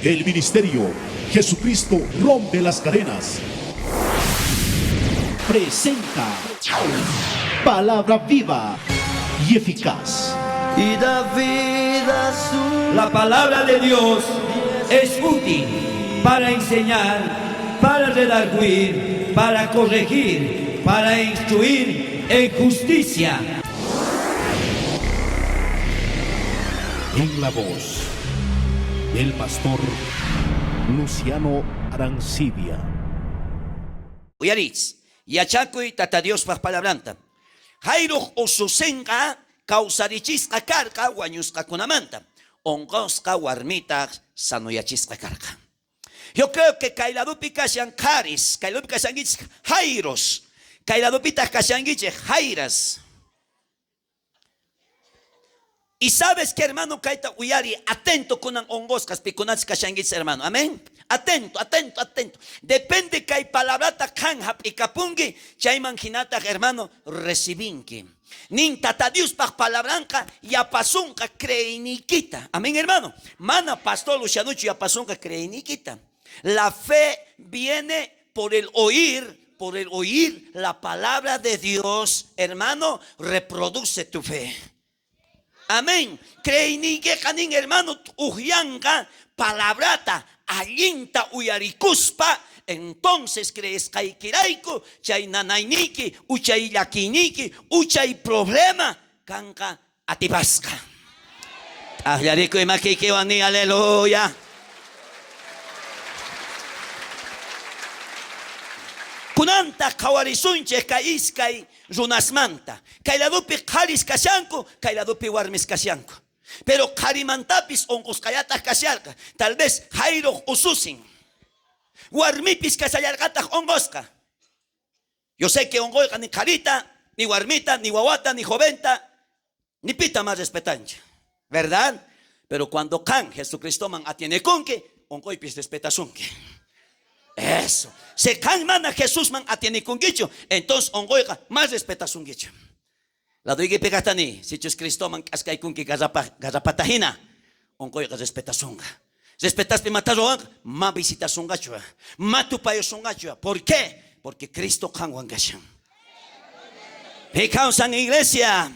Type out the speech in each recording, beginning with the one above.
El ministerio Jesucristo rompe las cadenas presenta Palabra viva y eficaz. Y da vida su La palabra de Dios es útil para enseñar, para redarguir, para corregir, para instruir en justicia. En la voz del pastor Luciano Arancibia. Uyariychis, yachakuy Tata Diospaj palabranta. Jairoj ususenqa kawsarichisqa karqa wañusqakunamanta, onqosqa warmitaj sanoyachisqa karqa. Yo creo que kay ladopi kashan qharis, kay ladopi kashankichis Jairos, kay ladopitaj kashankichej Jairas. Y sabes que hermano kayta uyari, atento kunan onqosqas pikunachus kashankichis hermano. Amén. Atento, atento, atento. Depende kay palabrata qan jap'ikapunki, chayman jinataj hermano recibinki. Nin Tata Diospaj palabranqa yapasunqa creeyniykita. Amén, hermano. Mana pastor Lucianuchu yapasunqa creeyniykita. La fe viene por el oír, por el oír la palabra de Dios, hermano, reproduce tu fe. Amén. Creeyniykeqa nin, hermano, t'ujyanqa palabrata allinta uyarikuspa, entonces creesqaykirayku chay nanayniyki, uchay llakiyniyki, uchay problema kanqa atipasqa. T'ajllarikuy makiykiwan niy aleluya. Kunantaj qhawarisunchej kay iskay runasmanta. Kay ladopi qharis kashanku, kay ladopi warmis kashanku. Pero qharimantapis onqosqallataj kasharqa. Tal vez Jairoj ususin. Warmipis kashallarqataj onqosqa. Yo sé que onqoyqa ni qharita, ni warmita, ni wawata, ni joventa, ni pita más respetancha. ¿Verdad? Pero cuando qan Jesucristoman atienekunki, onqoypis respetasunki. Eso. Si qan mana Jesusman atienekunkichu, entonces onqoyqa más respetasunkichu. Ladoykipi kajtani, sichus Cristoman k'askaykunki garrapata jina, onqoyqa respetasunqa. Respetaspa imata ruwanqa, ma visitasunqachu, ma tupayusunqachu. ¿Por qué? Porque Cristo qanwan kashan. Pi kawsan iglesia.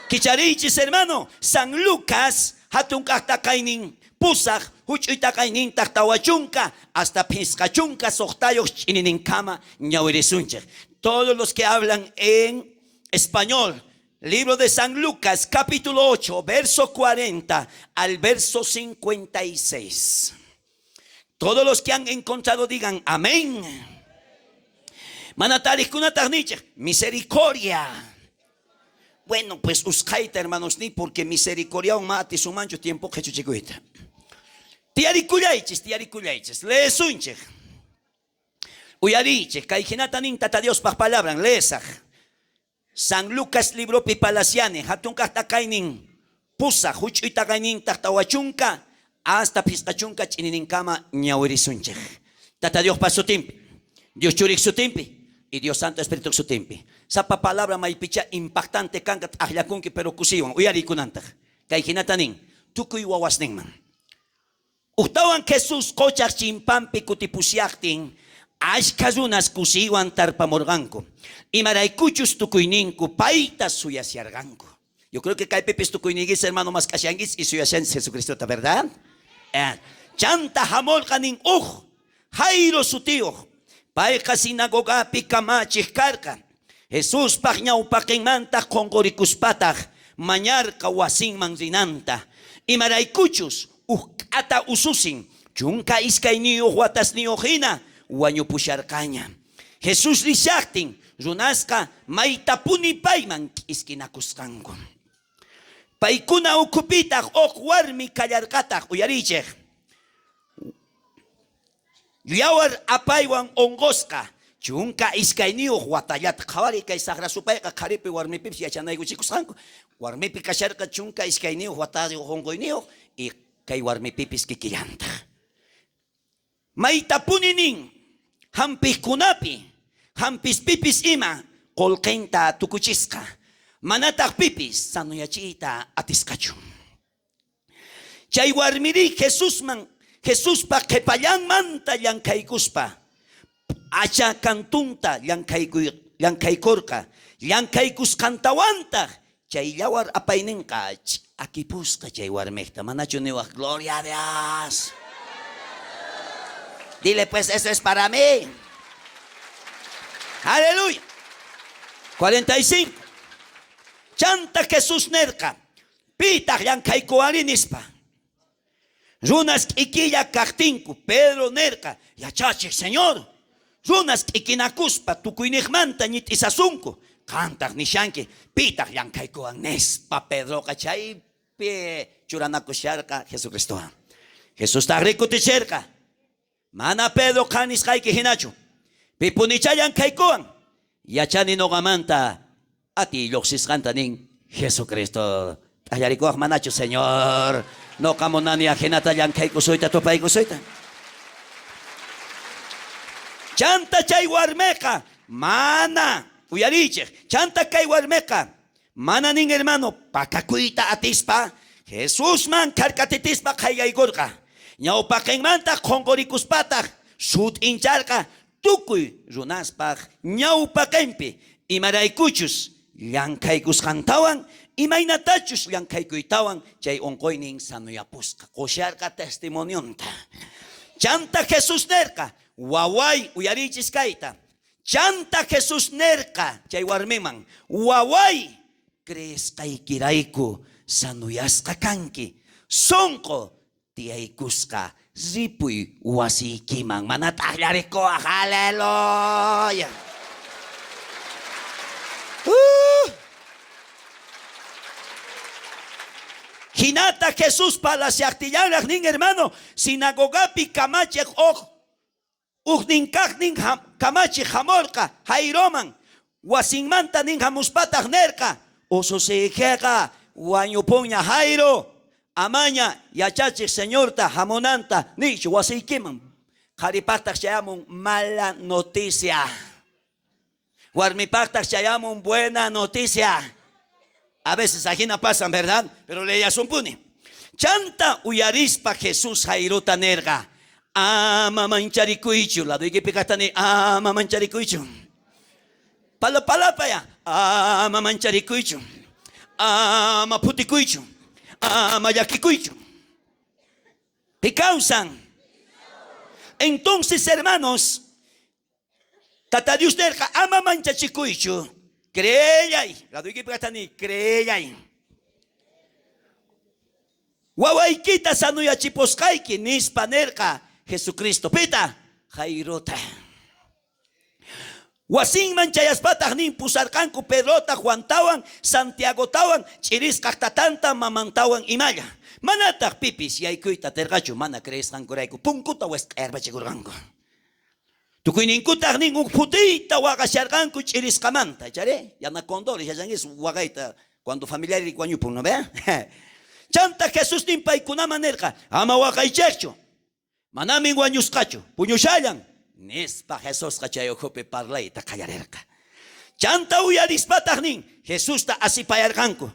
Kichariychis hermano, San Lucas hatun kaq taqaynin pusaj, huch'uy taqaynintaq 40 hasta 56 ch'inininkama ñawirisunchej. Todos los que hablan en español, libro de San Lucas, capítulo 8, verso 40 al verso 56. Todos los que han encontrado digan amén. Mana tarejkunataj nichej, misericordia. Bueno, pues usqhayta hermanos ni porque misericordiawan ma atisunmanchu tiempo qhechuchikuyta. Tiyarikullaychis, tiyarikullaychis, leesunchej. Uyariychej, kay jinata nin Tata Diospaj palabran, leesaj. San Lucas libropi palaciani, hatun kaj taqaynin 8, huch'uy taqaynintaj 40 hasta 50 ch'inininkama ñawirisunchej. Tata Diospa sutinpi, Dios Churik sutinpi y Dios Santo Espíritu sutinpi. Sapa palabra maypichá impactante kanqa t'ajllakunki pero kusiywan uyariykunantaj. Kay jinata nin, tukuy wawasninman. Ujtawan Jesús qochaj chimpanpi kutipushajtin, ashkha runas kusiywan tarpamorqanku, imaraykuchus tukuyninku payta suyasharqanku. Yo creo que kaypipis tukuyniykis hermano mask'ashankichis y suyashanchis Jesucristota, ¿verdad? Chanta jamorqa nin uj Jairo sutiyoj, payqa sinagogapi kamachej karqa. Jesuspaj ñawpaqenmantaj qonqorikuspataj mañarqa wasinman rinanta, imaraykuchus uj k'ata ususin 12 watasniyoj jina wañupusharqaña. Jesús rishajtin runasqa maytapuni payman k'iskinakusqanku. Paykuna ukhupitaj uj warmi kallarqataj, uyariychej, yawar apaywan onqosqa, 12 watallata. Qhawariy kay sajra supayqa qharipi warmipipis yachanaykuchikusqanku. Warmipi kasharqa 12 watayoj onqoyniyoj y kay warmipipis kikillantaj. Maytapuni nin jampijkunapi, jampispipis ima qolqenta tukuchisqa, manataj pipis sanoyachiyta atisqachu. Chay warmirí Jesuspa qhepallanmanta llankhaykuspa p'acha kantunta llankhaykorqa. Llankhaykusqantawantaj chay yawar apaynenqa ch'akipusqa chay warmejta. Manachu niwaj, Gloria a Dios? Dile pues, eso es para mí. Aleluya. 45. Chanta Jesús nerqa, Pitaj llankhaykuwari nispa. Runas k'ikilla kajtinku, Pedro nerqa, Yachachej Señor, runas k'ikinakuspa tukuynejmanta ñit'isasunku, qantaj nishanki, pitaj llankhaykuwan nispa. Pedroqa chaypi churanakusharqa Jesucristowan. Jesustajrí kuticherqa, Mana Pedro qan nisqayki jinachu. Pipunichá llankhaykuwan. Yachani noqamanta atiy llojsisqanta nin Jesucristo. T'allarikuwaj manachu, Señor? Noqa munani ajinata llankhaykusuyta tupaykusuyta. Chanta chay warmeqa mana, uyariychej, chanta kay warmeqa mana nin hermano pakakuyta atispa Jesusman kharkatitispa qayllaykorqa. Ñawpaqenmantaj qonqorikuspataj sut'incharqa tukuy runaspaj ñawpaqenpi imaraykuchus llankhaykusqantawan imaynatachus llankhaykuytawan chay onqoynin sanoyapusqa. Qosharqa testimonionta. Chanta Jesús nerqa, waway, uyariychis kayta. Chanta Jesús nerqa chay warmiman, waway, creesqaykirayku sanoyasqa kanki. Sonqo tiyaykusqa ripuy wasiykiman, mana t'ajllarikuwaj. Aleluya. Jinata Jesús parlashajtillanraj nin, hermano, sinagogapi kamachej oj ujnin kajnin kamachej jamorqa Jairoman, wasinmanta nin jamuspataj nerqa, ususiykeqa wañupunña Jairo, amaña yachachej Señorta jamunanta niychu wasiykiman. Qharipajtaj chayamun mala noticia. Warmipajtaj chayamun buena noticia. A veces ajina pasan, ¿verdad? Pero leyasunpuni. Chanta uyarispa Jesús Jairota nerqa, ama mancharikuychu. Ladoykipi kajta ni, ama mancharikuychu. Pala palapaya, ama mancharikuychu. Ama phutikuychu. Ama llakikuychu. Pi kawsan. Entonces, hermanos, Tata Dios nerqa, ama manchachikuychu, creellay. Ladoykipi kajta ni, creellay. Wawaykita sanoyachipusqayki nispa nerqa Jesucristo. Pita? Jairota. Wasinman chayaspataj nin pusarqanku Pedrota, Juantawan, Santiagotawan, ch'irisqaj tatanta, mamantawan imalla. Manataj pipis yaykuyta aterqachu, mana creesqankurayku punkuta wisq'ayarpachikorqanku. Tukuyninkutaj nin uj phutiyta waqasharqanku ch'irisqamanta. Chare, yana condores, yachanguis waqayta cuando familiar wañupun, ¿no ve? Chanta Jesús nin paykunaman nerqa, ama waqaychejchu, manamin wañusqachu, puñushallan, nispa Jesusqa chay ukhupi parlayta qallarerqa. Chanta uyarispataj nin, Jesusta asipayarqanku.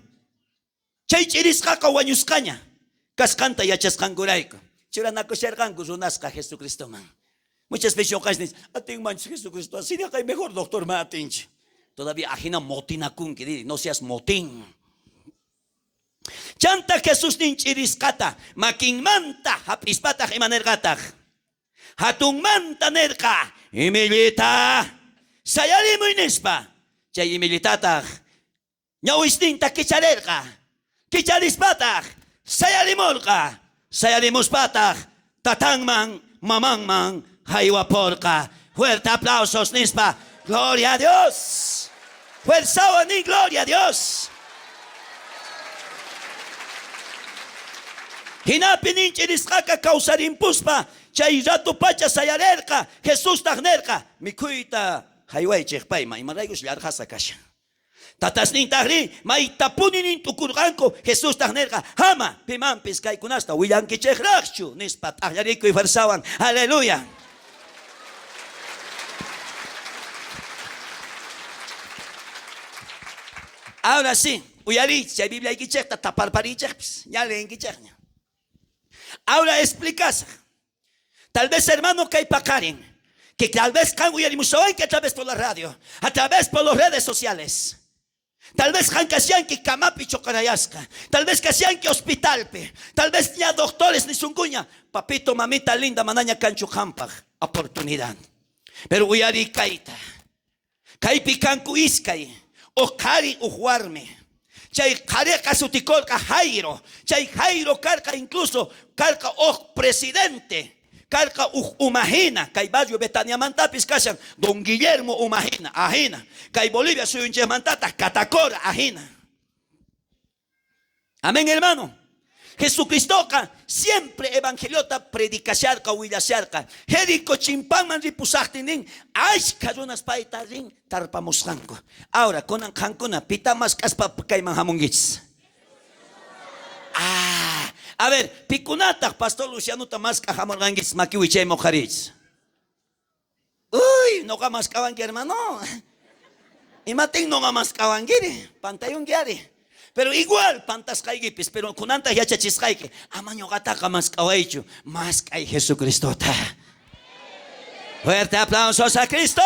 Chay ch'irisqaqa wañusqaña kasqanta yachasqankurayku. Churanakusharqanku runasqa Jesucristoman. Muchas veces ñoqanchis nis, atinmanchu Jesucristo, así kay mejor doctor ma atinchi. Todavía ajina motinakunki, diri, no seas motín. Chanta Jesús nin ch'irisqata makinmanta hap'ispataj ima nerqataj. Hatunmanta nerqa, imillita, sayarimuy nispa. Chay imillitataj ñawisninta kicharerqa. Kicharispataj sayarimorqa. Sayarimuspataj tatanman, mamanman jaywaporqa. Fuerte aplausos nispa, gloria a Dios. Fuerzawan nin, gloria a Dios. Jinapi nin ch'irisqaqa kawsarimpuspa chay rato pacha sayarerqa. Jesustaj nerqa, mikhuyta jaywaychej payman, imaraykus llarqasqa kashan. Tatasnintajrí maytapuni nin t'ukurqanku. Jesustaj nerqa, ama pimanpis kaykunasta willankichejrajchu nispa. T'ajllarikuy fuerzawan. Aleluya. Ahora sí, uyariychej, chay Bibliaykichejta taparpariychejpis, ña leenkichejña. Ahora explicasaj. Tal vez, hermano, kay paqarin, que tal vez qan uyarimushawanki a través por la radio, a través por las redes sociales. Tal vez qan kashanki camapi choqarayasqa. Tal vez kashanki hospitalpi. Tal vez ña doctores nisunkuña. Papito, mamita linda, manaña kanchu qanpaj oportunidad. Pero uyariy kayta. Kaypi kanku iskay, uj qhari, uj warmi. Chay qhareqa sutikorqa Jairo. Chay Jairo karqa incluso karqa uj presidente. Karqa uj umajina. Kay barrio Betaniamantapis kashan don Guillermo umajina, ajina. Kay Bolivia suyunchejmantataj Catacora ajina. Amén, hermano. Jesucristoqa siempre evangeliota predicasharqa, willasharqa. Jerico chimpanman ripusajtin nin, ashkha runas payta rin tarpamusqanku. Ahora, kunan qankuna pita mask'aspa kayman jamunkichis. Ah, a ver, pikunataj pastor Lucianota mask'aj jamurqankichis maki wichayman uqhariychis. Uy, noqa mask'awanki hermano. Imatin noqa mask'awankiri? Pantayunki ari. Pero igual pantasqaykipis, pero kunantaj yachachisqayki, ama ñoqataqa mask'awaychu, mask'ay Jesucristota. Fuerte aplausos a Cristo.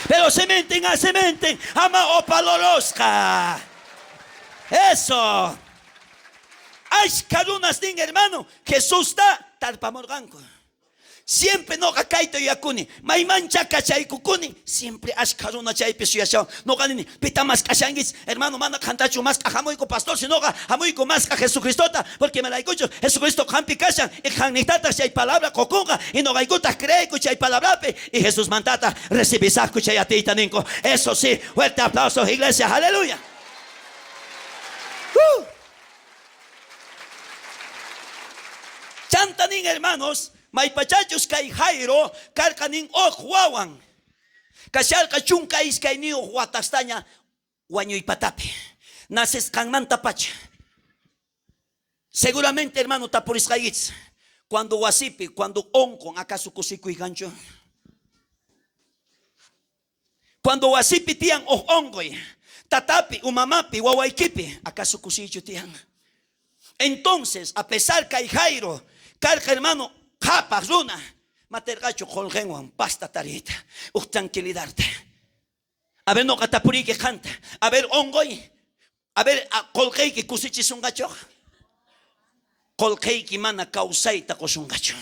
Pero sementen a sementen, ama opalorosqa. Eso. Ashkha runas nin, hermano, Jesusta tarpamorqanku. Siempre noqa kayta yuyakuni, maymancha kachaykukuni, siempre ashkha runa chaypi suyashawan. Noqa nini, pita mask'ashankichis, hermano, mana qantachu mask'aj jamuyku, pastor, sinoqa jamuyku mask'aj Jesucristota, porque imaraykuchus Jesucristo qanpi kashan, y qannejtataj chay palabra qokunqa, y noqaykutaj creeyku chay palabrapi, y Jesusmantataj recibisajku chay atiyta ninku. Eso sí, fuerte aplausos, iglesia, aleluya. Chanta nin, hermanos, maypachachus kay Jairo karqa nin uj wawan. Kasharqa 12 watastaña wañuypatapi. Nacesqanmantapacha. Seguramente, hermano, tapurisqaykichis, cuando wasipi, cuando onqon, acaso kusikuy kanchu? Cuando wasipi tiyan uj onqoy, tatapi, umamapi, wawaykipi, acaso kusiychu tiyan? Entonces, a pesar kay Jairo karqa, hermano, qhapaj runa, materqachu qolqenwan pasta tariyta, uj tranquilidadta. A ver, noqa tapuriyki qanta. A ver, onqoy. A ver, qolqeyki kusichisunqachu? Qolqeyki mana kawsayta qosunqachu.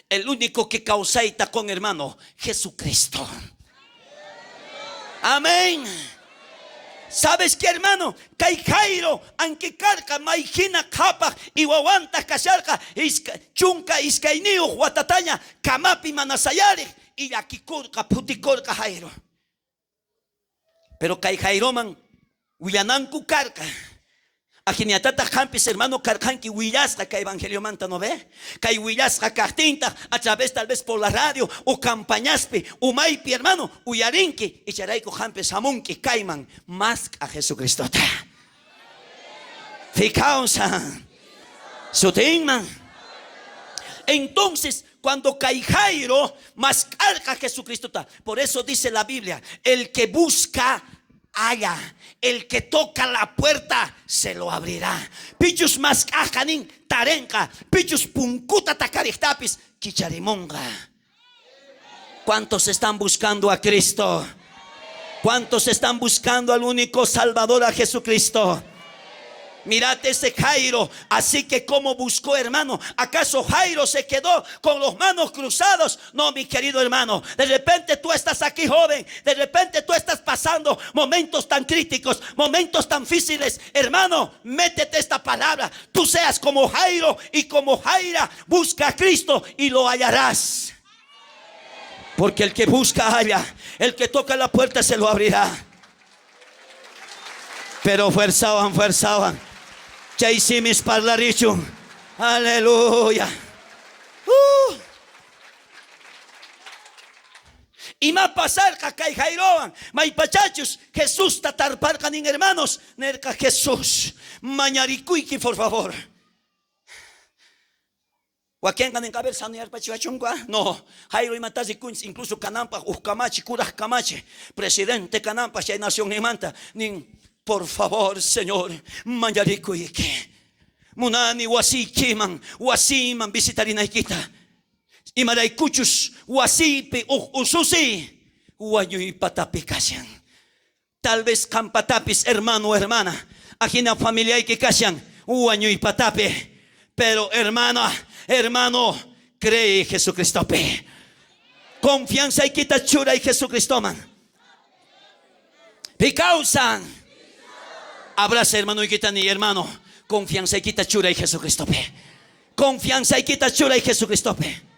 El único que kawsayta qon, hermano, Jesucristo. Amén. ¿Sabes qué, hermano? Kay Jairo, aunque karqa may jina qhapaj y wawantaj kasharqa 12 watataña camapi mana sayarej y llakikorqa, phutikorqa Jairo. Pero kay Jairoman willananku karqa. Ajinatataj qampis, hermano, karqanki willasqa kay evangeliomanta, ¿no ve? Kay willasqa kajtintaj, a través tal vez por la radio o campañaspi, umaypi, hermano, uyarinki, y chayrayku qampis jamunki kayman mask'a Jesucristota. Fijaos, sutinman. Entonces, cuando kay Jairo mask'arqa Jesucristota, por eso dice la Biblia, el que busca, halla, el que toca la puerta, se lo abrirá. Pichus mask'ajqa nin tarenqa, pichus punkuta takarejtapis kicharimonqa. ¿Cuántos están buscando a Cristo? ¿Cuántos están buscando al único Salvador, a Jesucristo? Mirad ese Jairo, así que como buscó, hermano. ¿Acaso Jairo se quedó con los manos cruzados? No, mi querido hermano. De repente tú estás aquí, joven. De repente tú estás pasando momentos tan críticos, momentos tan difíciles. Hermano, métete esta palabra. Tú seas como Jairo y como Jaira. Busca a Cristo y lo hallarás. Porque el que busca halla, el que toca la puerta se lo abrirá. Pero fuerzaban, fuerzaban. Chay simis parlarichu. Aleluya. Ima pasarqa kay Jairowan, maypachachus Jesusta tarparqa nin, hermanos, nerqa Jesús, mañarikuyki por favor. Wakenqa nin, a ver, sanoyarpachiwachunku, ah? No, Jairo imata rikunchis, incluso kananpaj uj kamachi, kuraj kamachi, presidente kananpaj chay nacionninmanta, nin, por favor, Señor, mañarikuyki. Munani wasiykiman, wasiyman visitarinaykita. Imaraykuchus wasiypi uj ususiy wañuy patapi kashan. Tal vez qanpatapis, hermano, hermana, ajina familiayki kashan wañuy patapi. Pero hermana, hermano, cree Jesucristopi. Confianzaykita churay Jesucristoman. Pi kawsan. Abraza hermanoykita ni hermano, confianzaykita churay Jesucristopi. Confianzaykita churay Jesucristopi.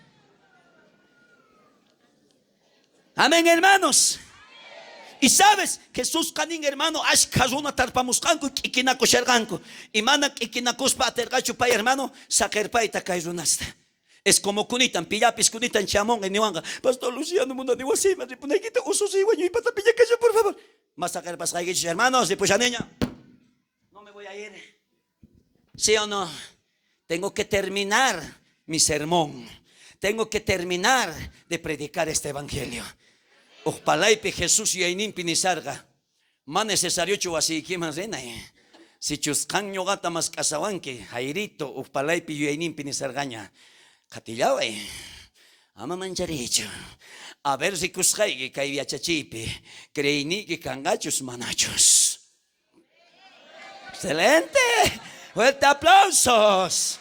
Amén, hermanos. Y sabes, Jesús nin hermano, ashkha runa tarpamusqanku k'ikinakusharqanku. Y mana k'ikinakuspa aterqachu pay hermano, saqerpayta kay runasta. Es como kunitan, pillapis kunitan chamonqa niwanqa, Pastor Luciano munani wasiyman ripunaykita ususiy wañuypata pillakashan, por favor. Mas saqerpasqaykichis, hermanos, ripushaniña. No me voy a ir. ¿Sí o no? Tengo que terminar mi sermón. Tengo que terminar de predicar este evangelio. Uj palaypi Jesús yuyayninpi nisarqa, ma necesariochu wasiykiman rinay. Sichus qan ñoqata mask'asawanki, Jairito, uj palaypi yuyayninpi nisarqaña, qhatillaway, ama manchariychu. A ver rikusqayki kay yachachiypi, creeyniyki kanqachus manachus. Excelente. Fuerte aplausos.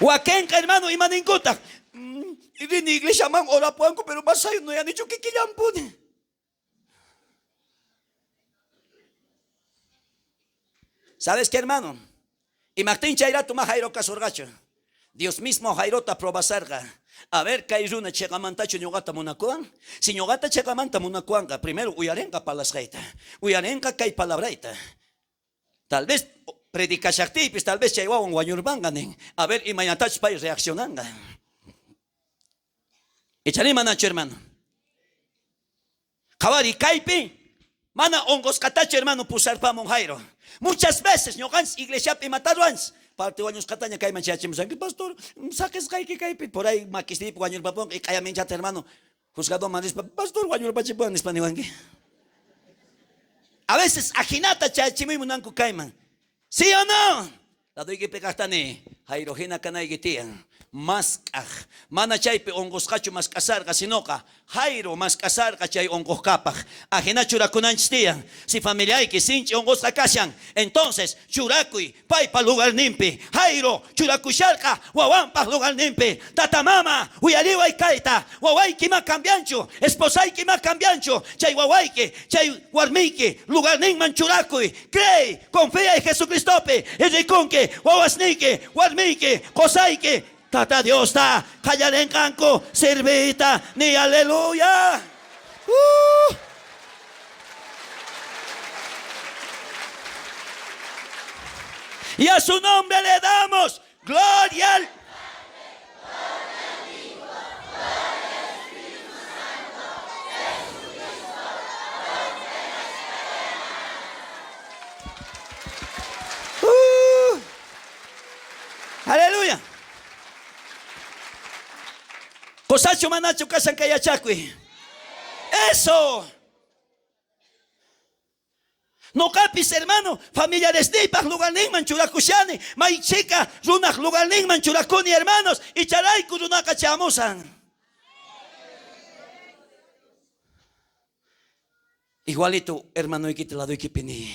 Wakenqa hermano ima ninkutaj? Rini iglesiaman orapuwanku, pero mas ayunayanichu kikillampuni. ¿Sabes qué, hermano? Imajtin chay rato ma Jairo kasorqachu. Dios mismo Jairota probasarqa. A ver, kay runa cheqamantachu ñoqata munakuwan? Si ñoqata cheqamanta munakuwanqa, primero uyarenqa parlasqayta. Uyarenqa kay palabrayta. Tal vez predicashajtiypis, tal vez chay wawan wañurpanqa nin. A ver, imaynatachus pay reaccionanqa. Icharí manachu, hermano? Qhawari kaypi mana onqosqatachu, hermano, pusarpamun Jairo. Muchas veces ñoqanchis iglesiapi imata ruwanchis. Parte wañusqataña kayman chayachimusqanki, pastor, saqesqayki kaypi, por ahí makisniypi wañurpapunqa, y q'ayaminchata, hermano, juzgadoman rispa, pastor, wañurpachipuwan nispa niwanki. A veces ajinata chayachimuy munanku kayman. ¿Sí o no? Ladoykipi kajta ni, Jairo jina kanayki tiyan. Mask'aj. Mana chaypi onqosqachu mask'asarqa, sinoqa Jairo mask'asarqa chay onqojkapaj. Ajina churakunanchis tiyan. Si familiayki sinch'i onqosqa kashan, entonces churakuy paypa lugarninpi. Jairo churakusharqa wawanpaj lugarninpi. Tata mama, uyariway kayta. Wawayki ma cambianchu, esposayki ma cambianchu. Chay wawayki, chay warmiyki lugarninman churakuy. Cree, confía en Jesucristopi y rikunki wawasniyki, warmiyki, qosayki, Tata Diosta qallarenqanku sirviyta ni aleluya. Y a su nombre le damos gloria al Aleluya. Qosachu manachu kashan kay yachakuy? Eso. Noqapis, hermano, familiaresniypaj lugarninman churakushani, may chhika runaj lugarninman churakuni, hermanos, icharayku runaqa chamusan. Igualito, hermanoykita ladoykipi niy,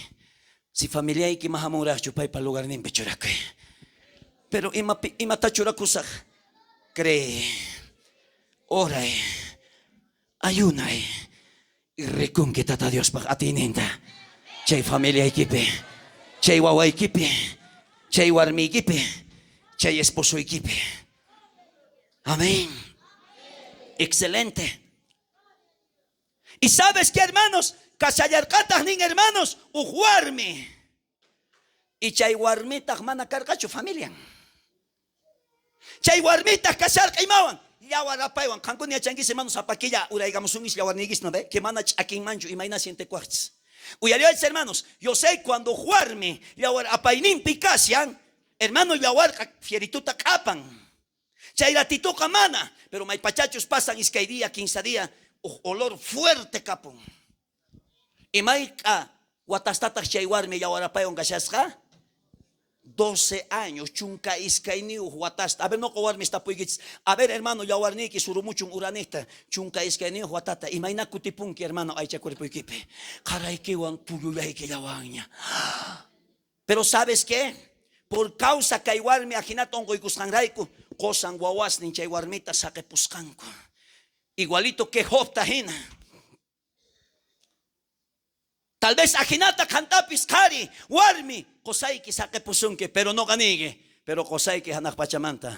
si familiayki ma jamunrajchu, paypa lugarninpi churakuy. Pero imata churakusaj? Cree, oray, ayunay, y rikunki Tata Diospaj atiyninta chay familiaykipi, chay wawaykipi, chay warmiykipi, chay esposoykipi. Amén. Excelente. Y sabes que, hermanos, kashallarqataj nin, hermanos, uj warmi. Y chay warmitaj mana karqachu familian. Chay warmitaj kasharqa imawan? Yawar apaywan. Qankuna yachankichis, hermanos, sapa killa uraykamusunkichis yawarniykis, ¿no ve? Que mana ch'akinmanchu, imayna sientekuwajchis. Uyariwaychis, hermanos, yo sé cuando warmi yawar apayninpi kashan, hermano, yawarqa fierituta q'apan. Chay ratitoqa mana, pero maypachachus pasan iskay día, 15 día, uj olor fuerte kapun. Imayqa Watastataj chay warmi yawarapaywan kashasqa? 12 años, 12 watasta. A ver, noqa warmis tapuykichis. A ver, hermano, yawarniyki surumuchun uranejta, 12 watata. Imayna kutipunki, hermano, aycha cuerpoykipi? Qaraykiwan tullullaykillawanña. Pero ¿sabes qué? Por causa kay warmi ajinata onqoykusqanrayku, qosan wawasnin chay warmita saqepusqanku. Igualito que Jobta jina. Tal vez ajinata qantapis qhari, warmi, qosayki saqepusunki, pero noqa niyki, pero qosayki janaj pachamanta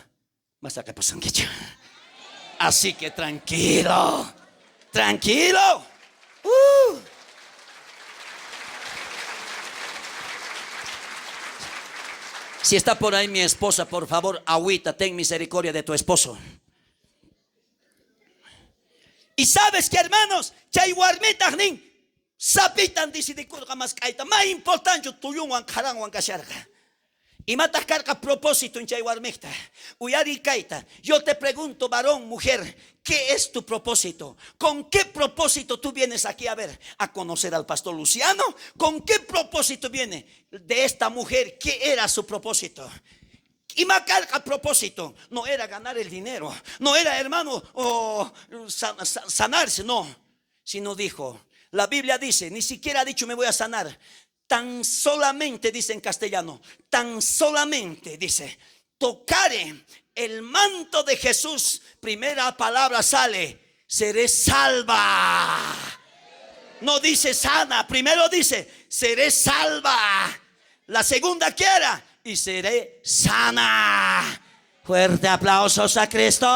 ma saqepusunkichu. Así que tranquilo, tranquilo. Si está por ahí mi esposa, por favor, agüita, ten misericordia de tu esposo. Y sabes que, hermanos, chay warmitaj nin, sapitan decidikurqa mask'ayta, may importante tullunwan qaranwan kasharqa. Imataj karqa propósito chay warmijta. Uyariy kayta. Yo te pregunto, varón, mujer, ¿qué es tu propósito? ¿Con qué propósito tú vienes aquí a ver, a conocer al pastor Luciano? ¿Con qué propósito viene de esta mujer? ¿Qué era su propósito? Ima karqa propósito no era ganar el dinero, no era, hermano, o sanarse, no, sino dijo, la Biblia dice, ni siquiera ha dicho me voy a sanar, tan solamente dice en castellano, tan solamente dice, tocare el manto de Jesús, primera palabra sale, seré salva. No dice sana, primero dice, seré salva. La segunda quiera y seré sana. Fuerte aplausos a Cristo.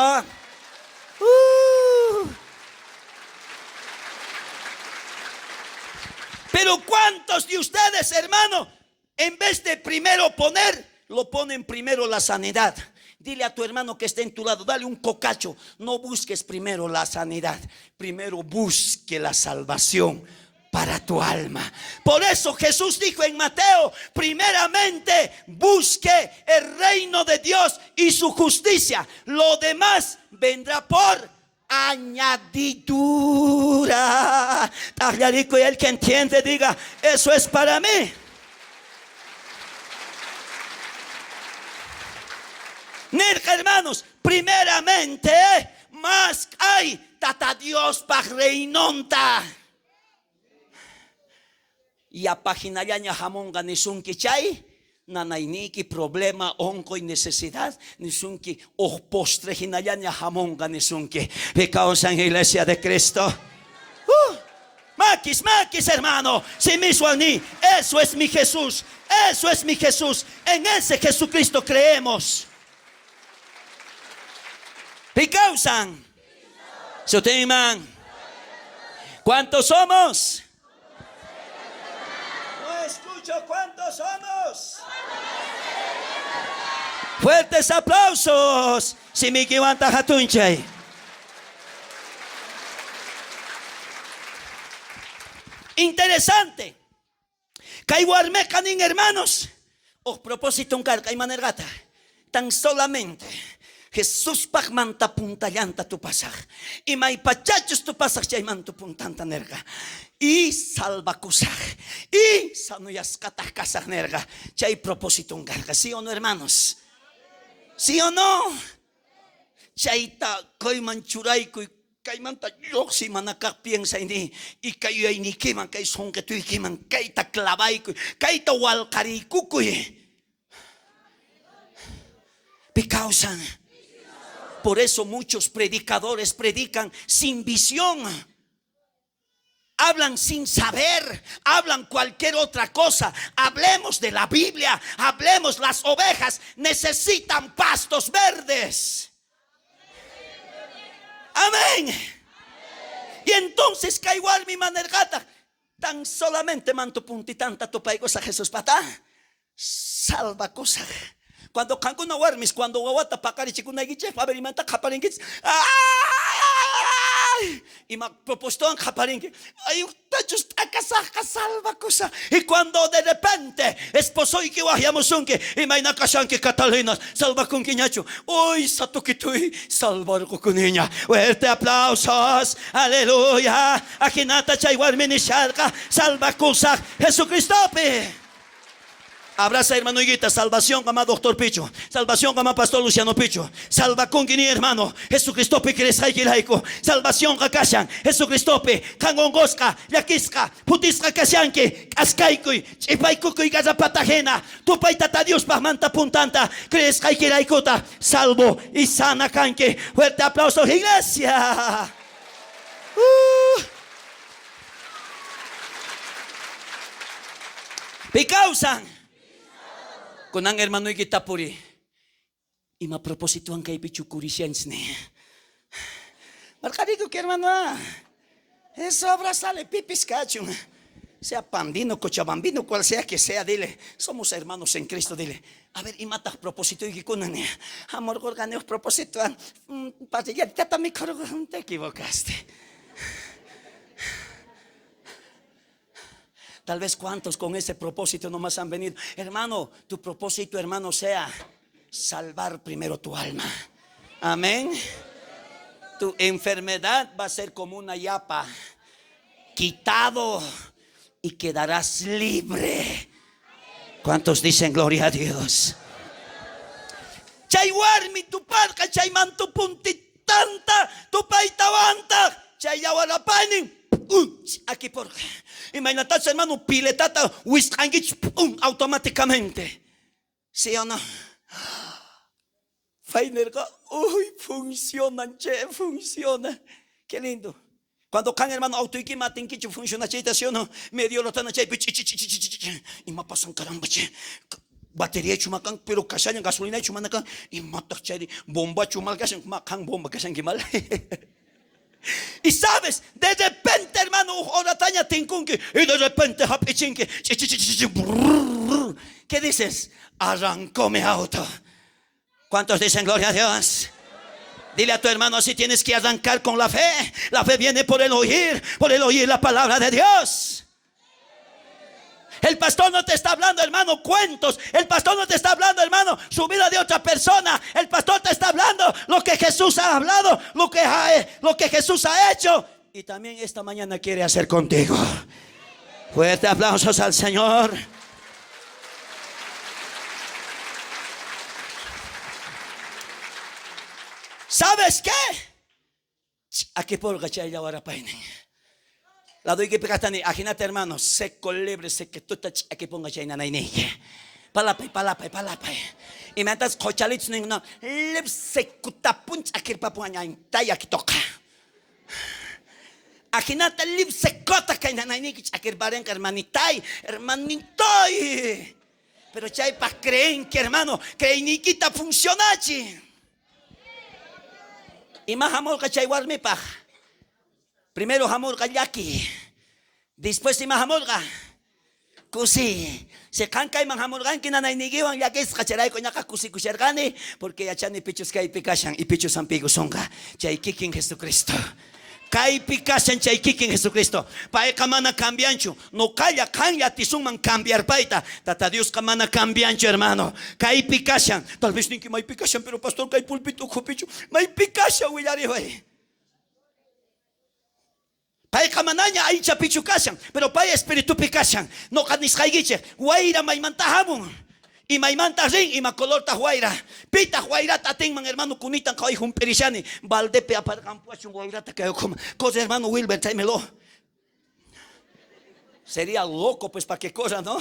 Pero ¿cuántos de ustedes, hermano, en vez de primero poner, lo ponen primero la sanidad? Dile a tu hermano que está en tu lado, dale un cocacho. No busques primero la sanidad, primero busque la salvación para tu alma. Por eso Jesús dijo en Mateo, primeramente busque el reino de Dios y su justicia. Lo demás vendrá por añadidura. Tajlarico, y el que entiende diga, eso es para mí. Nerja, hermanos, primeramente, más hay tata Dios pa reinonta. Y a paginallaña jamonga nisunki chay, nanayniki problema, onco y necesidad, nisunki oj postre jinallaña jamonga nisunki. Pecausan iglesia de Cristo. Maquis, maquis, hermano. Si mismo ni, eso es mi Jesús, eso es mi Jesús. En ese Jesucristo creemos. Picausan. Soteman. ¿Cuántos somos? No escucho cuántos somos. Fuertes aplausos. Si mi jatunchay. Interesante. Kay warmeqa nin, hermanos. O propósito un karqa imanerqata. Tan solamente Jesuspaj manta puntallanta tupasaj. Imaypachachus tupasaj chaymanta puntanta nerqa. Y salvakusaj. Y sanuyasqataj kasaj nerqa. Chay propósito un karqa. ¿Sí o no, hermanos? ¿Sí o no? Chayta kayman churaykuy, kaymanta lluqsi manakaq piensayni, y kay yuyaynikiman, kay sunqituykiman, kayta clavaykuy, kayta walqariykukuy. Picausan. Por eso muchos predicadores predican sin visión. Hablan sin saber, hablan cualquier otra cosa. Hablemos de la Biblia, hablemos, las ovejas necesitan pastos verdes. Amén. Y entonces kay warmi manerqata, tan solamente manto puntitanta tupaykusa Jesús pata, salva cosa. Cuando qankuna warmis, cuando wawata paqarichikunaykichej, a ver, imanta qaparinkichis. ¡Ah! Ay, ima propósitowan qhaparinki. Ay, tachus t'akasajqa salvakusaj. Y cuando de repente esposoyki wajyamusunki, imayna kashanki Catalina, salvakunkiñachu. Uy, satukituy, salvarqukuniña. Fuerte aplausos, aleluya. Ajinata chay warmi nisharqa, salvakusaj Jesucristopi. Abraza hermanoyguita, salvación ama doctor Picho, salvación ama pastor Luciano Picho, salvakunki ni hermano, Jesucristopi creesqaykirayku, salvación kashan, Jesucristopi, qan onqosqa, llakisqa, phutisqa kashanki, k'askaykuy, ch'ipaykukuy garrapata jina, tupay Tata Diospaj manta puntanta, creesqaykiraykuta, salvo y sana kanki. Fuerte aplauso, iglesia. Pi kawsan. Kunan hermanoyki tapuri. Ima propósitowan kaypi chukurishanchis ni. Marqariku que hermano. Eso abrazale pipis kachun. Sea pandino, cochabambino, cual sea que sea, dile. Somos hermanos en Cristo, dile. A ver, imataq propósitoyki kunan ni. Amor gorganeo propósito. Tata mi te equivocaste. Tal vez cuántos con ese propósito nomás han venido. Hermano, tu propósito, hermano, sea salvar primero tu alma. Amén. Tu enfermedad va a ser como una yapa. Quitado y quedarás libre. ¿Cuántos dicen gloria a Dios? Chay warmi tuparqa chayman tupuntitanta tupaytawanta chay yawarapaynin aquí por imaynatachu hermano piletata wisq'ankichu pum automáticamente. ¿Sí o no? Pay nerqa, uy, funcionan, che, funciona. Qué lindo. Cuando kan hermano autoyki matinkichu funcionachiyta, ¿sí o no? Medio rotana chaypi chi chi chi chi chi chi. Ima pasan caramba che. Batería chumakan, pero kashaña gasolina chumanakan, imataq chayri bomba chumal kashan, ma kan bomba kashanki mal. Y sabes, de repente, hermano, horataña tinkunki, y de repente hap'ichinki, chi chi chi chi chi, brrr. ¿Qué dices? Arrancó mi auto. ¿Cuántos dicen gloria a Dios? Dile a tu hermano, así tienes que arrancar con la fe. La fe viene por el oír la palabra de Dios. El pastor no te está hablando, hermano, cuentos. El pastor no te está hablando, hermano, su vida de otra persona. El pastor te está hablando lo que Jesús ha hablado, lo que Jesús ha hecho. Y también esta mañana quiere hacer contigo. Fuerte aplausos al Señor. ¿Sabes qué? Aquí por chay yawarapaynin. La doy que pecatani, ajinate hermano, seco libre, seque tuta, aquí ponga chay nanayniyki. Palapay, palapay, palapay. Y me antas cochalitz no, lib seco tapun, akirpapuañain, taya que toca. Ajinate lib secota kay nanayniyki, akirparenka hermanitay, hermanitoy. Pero chay pa creen que hermano, creyniquita funcionachi. Y más amor chay warmipaj. Primero hamurqa llaki. Después ima hamurqa kusi. Se qan kayman hamurqanki nanayniykiwan llakisqa chayrayku ñaqa kusikusharqani porque yachani pichus kaypi kashan y pichus hampiykusunqa chay kikin Jesucristo. Kaypi kashan chay kikin Jesucristo. Payqa mana cambianchu. Noqalla qanlla atisunman cambiar payta. Tata Diosqa mana cambianchu, hermano. Kaypi kashan. Tal vez ninki maypi kashan, pero pastor kay pulpito ukhupichu. Maypi kashan willariway. Payqa manaña aychapichu kashan, pero pay espiritupi kashan. Noqa nisqaykichej, wayra maymanta hamun. Y maymanta rin, ima colortaj wayra. Pitaq wayrata atinman, hermano, kunitan qhaway jump'irishani. Baldepi aparqampuachun wayrata kay ukhuman. Cosa, hermano Wilber, tráemelo. Sería loco, pues, pa' qué cosa, ¿no?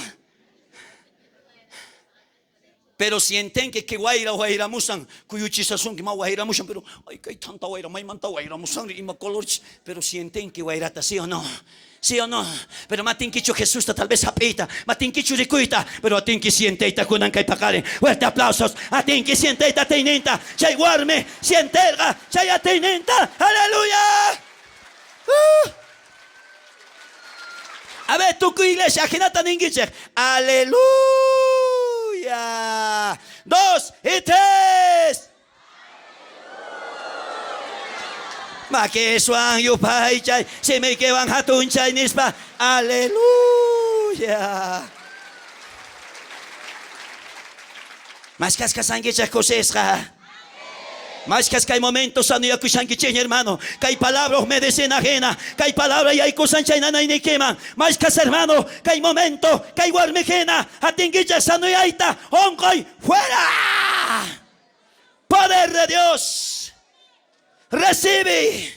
Pero sienten que wayra wayramusan, kuyuchisasunki ma wayramusan, pero ay, kay tanta wayra, maymanta wayramusan, ima color, pero sienten que wayrata, ¿sí o no? ¿Sí o no? Pero matinkichu Jesusta tal vez hap'ita, matinkichu rikuyta, pero atinki sienteyta kunan kay paqarin. Fuerte aplausos, atinki sienteyta atiyninta, chay warmi sienterqa, chay atiyninta, aleluya. A ver, tukuy iglesia, ajinata ninkichej, aleluya. 2 y 3. Makiswan yupaychay, simiykiwan jatunchay nispa. Aleluya. Mashkhas kashankichej kusisqa. Mashkhas kay momento sanoyakushankichej, hermano. Kay palabra medicina jina. Kay palabra yaykusan chay nanayniykiman. Mashkhas, hermano, kay momento, kay warmi jina. Atinkichej sanoyayta, onqoy, fuera. Poder de Dios. Recibe.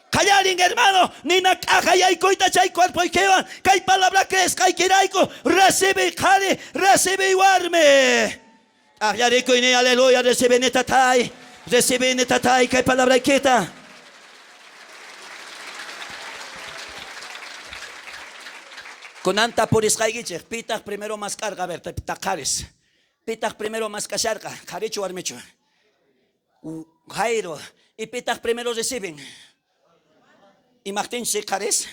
Qallarin, hermano, nina k'aja yaykuyta chay cuerpoykiwan. Kay palabra creesqaykirayku. Recibe, qhari, recibe, warmi. T'ajllarikuyni, aleluya, recibe tatay. Recibe tatay, kay palabraykita. Kunanta purisqaykichej, pitaq primero mask'arqa, a ver, taqaris. Pitaq primero mask'asharqa, qharichu warmichu? Jairo, y pitaq primero reciben? Imajtinchik qharis?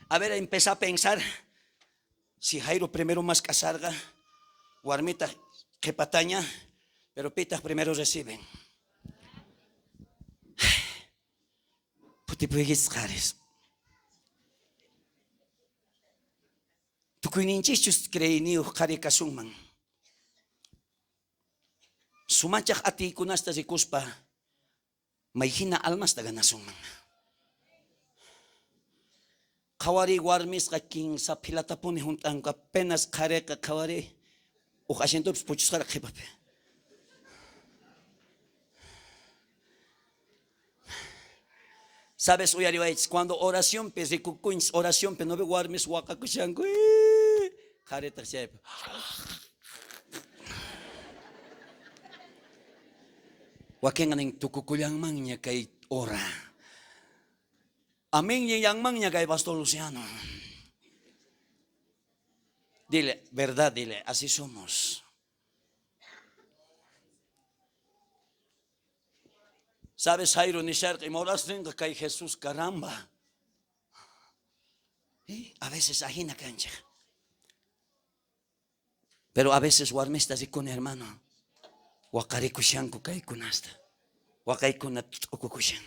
A ver, empezá a pensar si Jairo primero mask'asharqa, warmitaq qhipataña, pero pitaq primero reciben? Putipuykichis qharis. Tukuyninchikchus creeyniyuq qhari kasunman. Sumachaj atiykunasta rikuspa mayjina almasta ganasunman. Qhawariy warmisqa kinsa philatapuni junt'anku, apenas qhariqa qhawariy uj asientopis puchusqaraq qhipapi. Sabes, uyariwaychis, cuando oracionpi rikukunchis, oracionpi no ve warmis waqakushanku, qharitaq chaypi. Wakinqa nin tukukullanmanña kay hora. Amén ñillanmanña kay pastor Luciano. Dile, verdad, dile, así somos. ¿Sabes, Jairo nisharqa, ima horas rinqa kay Jesús, caramba? A veces ajina kanchej. Pero a veces warmista rikuni, hermano, waqarikushanku kaykunasta. Waqaykuna t'ukukushan.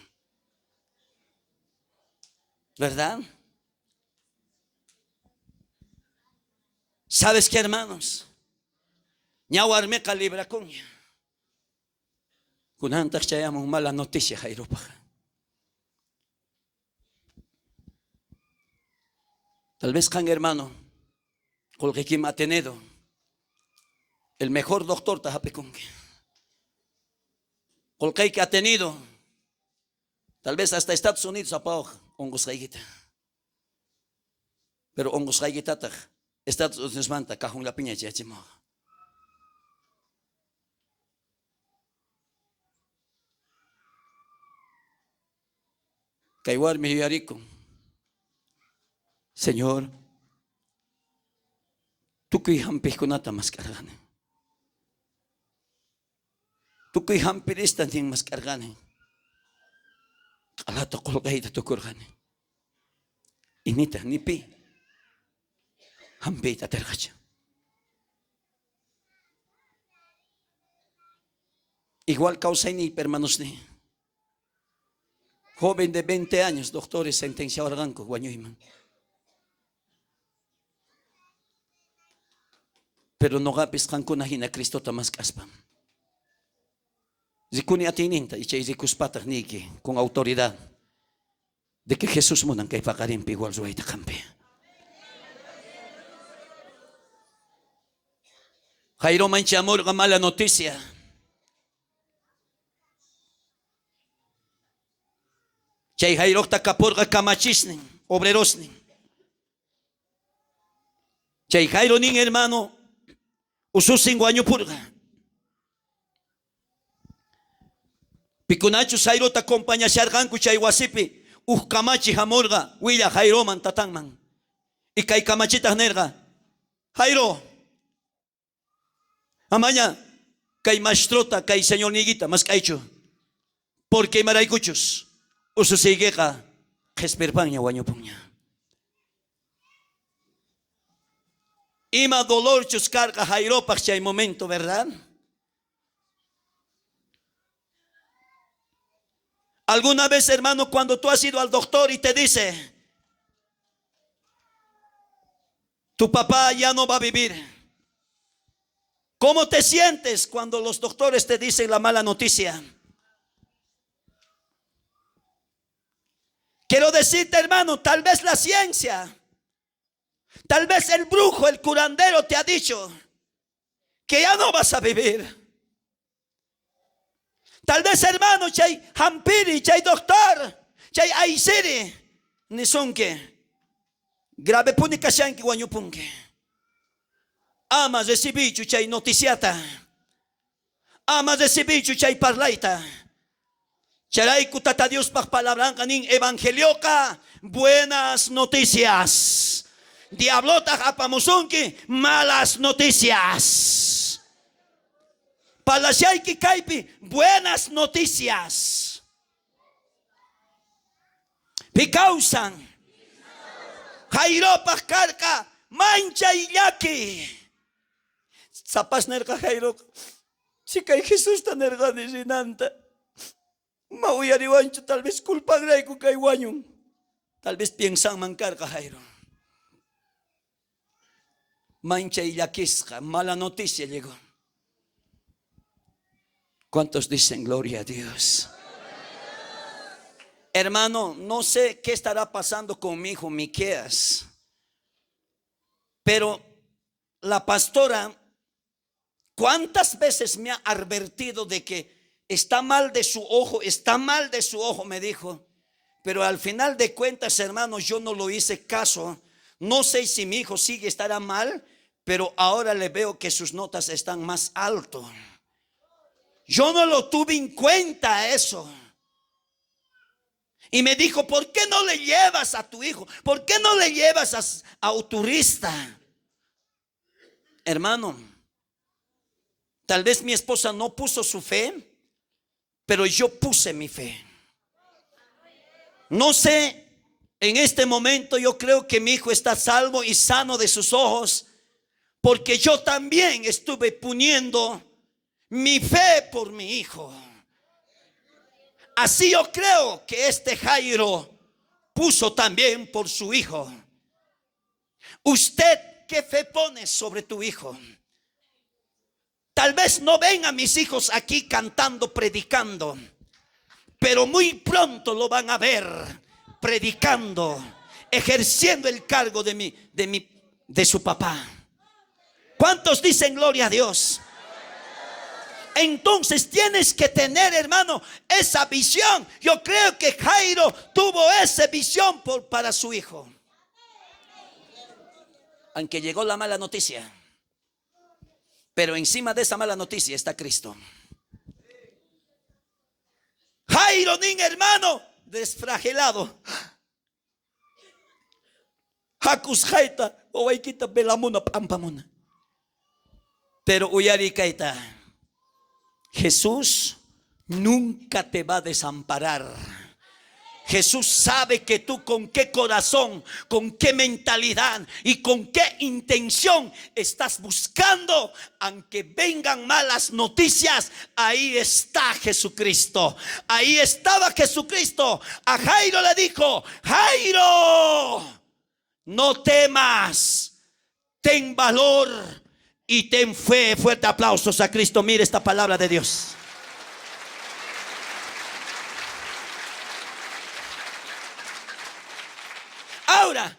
¿Verdad? ¿Sabes qué, hermanos? Ña warmiqa librakunña. Kunantaq chayamun mala noticia Jairopaq. Tal vez qan, hermano, qolqeykiman atenido, el mejor doctor ta jap'ikunki. Qolqeyki atenido, tal vez hasta Estados Unidos apawaq onqosqaykita. Pero onqosqaykitataq Estados Unidosmanta cajonllapiña chayachimuwaq. Kay warmi yuyarikun. Señor, tukuy hampijkunata mask'arqani. Tukuy hampirista nin mask'arqani. Q'alata qolqeyta tukurqani. Y nitaq ni pi hampiyta aterqachu. Igual kawsayniypi, hermanosniy. Joven de 20 años, doctores sentenciawarqanku wañuyman. Pero noqapis qankuna hina Cristota mask'aspa. Rikuni atiyninta y chay rikuspataq niyki con autoridad de que Jesús munan kay paqarinpi igual ruwayta qampi. Jairoman chamurqa mala noticia. Chay Jairojta kapurqa kamachisnin, obrerosnin. Chay Jairo nin, hermano, ususin wañupurqa. Pikunachus Jairota acompañasharqanku chay wasipi, uj kamachi jamurqa, willa Jairoman tatanman. Y kay kamachitaq nerqa, Jairo, amaña kay maestrota, kay señorniykita mask'aychu, porque imaraykuchus ususiykiqa qhispirpanña wañupunña. Ima dolorchus karqa Jairopaq chay momento, ¿verdad? Alguna vez, hermano, cuando tú has ido al doctor y te dice, tu papá ya no va a vivir. ¿Cómo te sientes cuando los doctores te dicen la mala noticia? Quiero decirte, hermano, tal vez la ciencia, tal vez el brujo, el curandero te ha dicho que ya no vas a vivir. Tal vez, hermano, chay jampiri, chay doctor, chay aysiri, nisunki. Gravepuni kashanki wañupunki. Ama recibichu chay noticiata. Ama recibichu chay parlayta. Chayrayku Tata Diospaj palabranqa nin evangelioqa buenas noticias. Diablotaj apamusunki malas noticias. Parlashayki kaypi buenas noticias. Pi kawsan. Jairopaj karqa manchay llaki. Sapas nerqa Jairoqa. Chikay Jesusta nerqani rinanta. Ma uyariwanchu tal vez culpanrayku kay wañun. Tal vez piensanman karqa Jairo. Manchay llakisqa, mala noticia llegó. ¿Cuántos dicen gloria a Dios? Hermano, no sé qué estará pasando con mi hijo Miqueas, pero la pastora, ¿cuántas veces me ha advertido de que está mal de su ojo? Está mal de su ojo, me dijo. Pero al final de cuentas, hermano, yo no lo hice caso. No sé si mi hijo sigue estará mal, pero ahora le veo que sus notas están más alto. Yo no lo tuve en cuenta eso. Y me dijo, ¿por qué no le llevas a tu hijo? ¿Por qué no le llevas a un turista? Hermano, tal vez mi esposa no puso su fe, pero yo puse mi fe. No sé, en este momento yo creo que mi hijo está salvo y sano de sus ojos, porque yo también estuve poniendo mi fe por mi hijo. Así yo creo que este Jairo puso también por su hijo. ¿Usted qué fe pone sobre tu hijo? Tal vez no ven a mis hijos aquí cantando, predicando, pero muy pronto lo van a ver predicando, ejerciendo el cargo de su papá. ¿Cuántos dicen gloria a Dios? Entonces tienes que tener, hermano, esa visión. Yo creo que Jairo tuvo esa visión para su hijo. Aunque llegó la mala noticia, pero encima de esa mala noticia está Cristo. Jairo, nin hermano, desfragelado. Hakus jaita, owaykita velamuna, pampamuna. Pero uyari kaita, Jesús nunca te va a desamparar. Jesús sabe que tú con qué corazón, con qué mentalidad y con qué intención estás buscando. Aunque vengan malas noticias, ahí está Jesucristo. Ahí estaba Jesucristo. A Jairo le dijo: Jairo, no temas, ten valor y ten fe. Fuerte aplausos a Cristo. Mire esta palabra de Dios. Ahora,